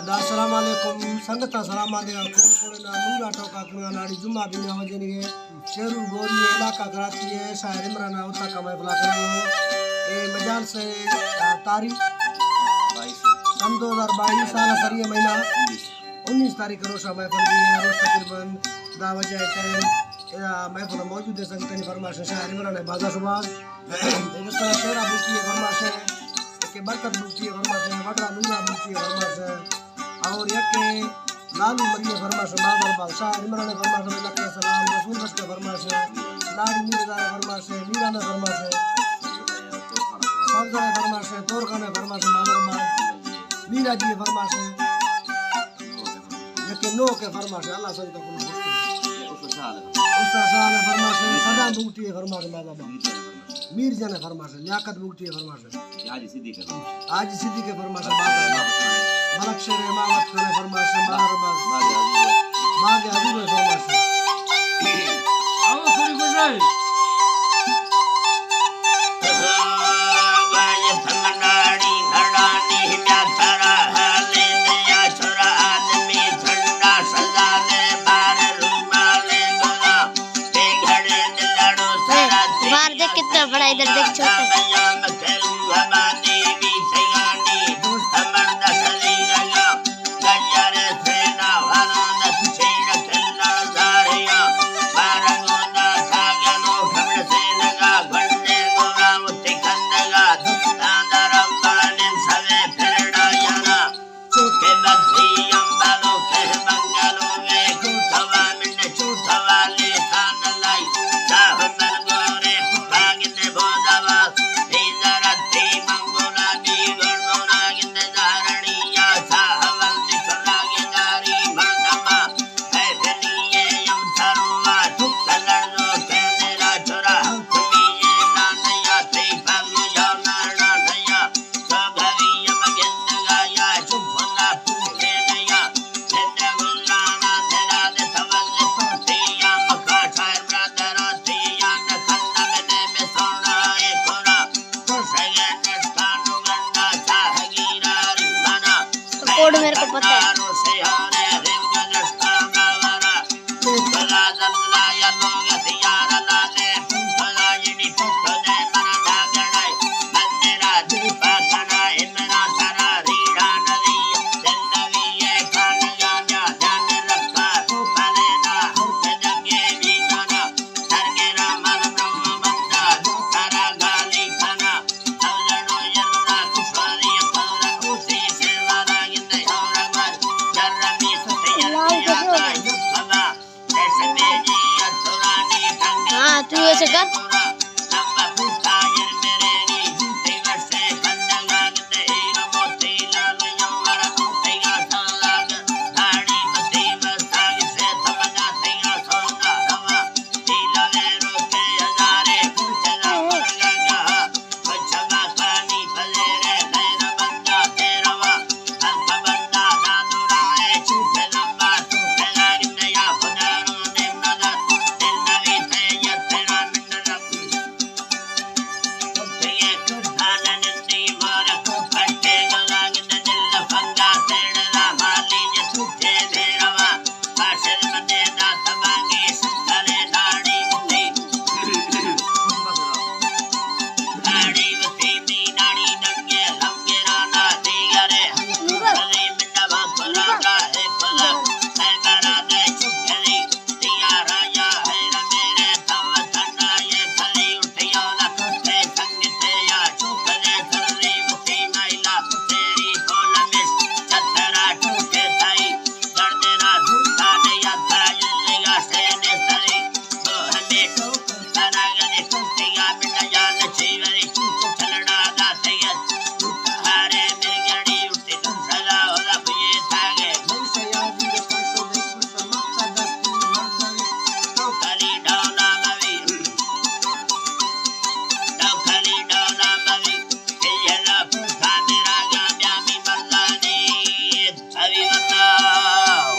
السلام علیکم سنگتاں، سلام علیکم۔ کوڑ کوڑ نا نورا ٹوکا کنگا، ناڑی جمعہ بینا وجنگے۔ شیرو گوری علاقہ کراچی ہے، شاعر عمران اوتا کا محفل کرو۔ اے مجال سے، آ، تاریخ سن دو ہزار بائیس سال سری مہینہ انیس تاریخ روشا محفل بھی ہے۔ روش تقریباً دا وجہ ہے ٹائم۔ ادا محفل موجود ہے، سنگتانی فرمائش ہے، شاعر عمران ہے، بازا شباز۔ اے بسترا شیرا بوٹی ہے فرمائش ہے، کہ برکت بوٹی ہے فرمائش ہے، وڈرا نورا بوٹی ہے فرمائش ہے۔ اور یک لالو مری ہے فرمائش ہے، بازار باز، شاعر عمران ہے فرمائش ہے، لکھ سلام، رسول بخش کا فرمائش ہے، لاڑی میرزا ہے فرمائش ہے، میران ہے فرمائش ہے، سبزہ ہے فرمائش ہے، تورخان ہے فرمائش ہے، بازار باز، میرا جی ہے فرمائش ہے۔ یک نوک ءِ فرمائش، اللہ سنگت ءَ کلو خوش کنت۔ استاد شاہ ءِ فرمائش، صدام بگٹی ءِ فرمائش، بابا۔ میر جان ءِ فرمائش، لیاقت بگٹی ءِ فرمائش۔ حاجی صدیق ءِ فرمائش۔ حاجی صدیق ءِ فرمائش، بابا۔ بلک شیر امامت خان ءِ فرمائش، بابا۔ باغ حضور ءِ فرمائش۔ آؤ، سری گزرے۔ بار دیکھ کتنا بڑا، ادھر دیکھ چھوٹا۔ کوڈ میرے کو پتہ ہے۔ ہاں، تو ایسے کر۔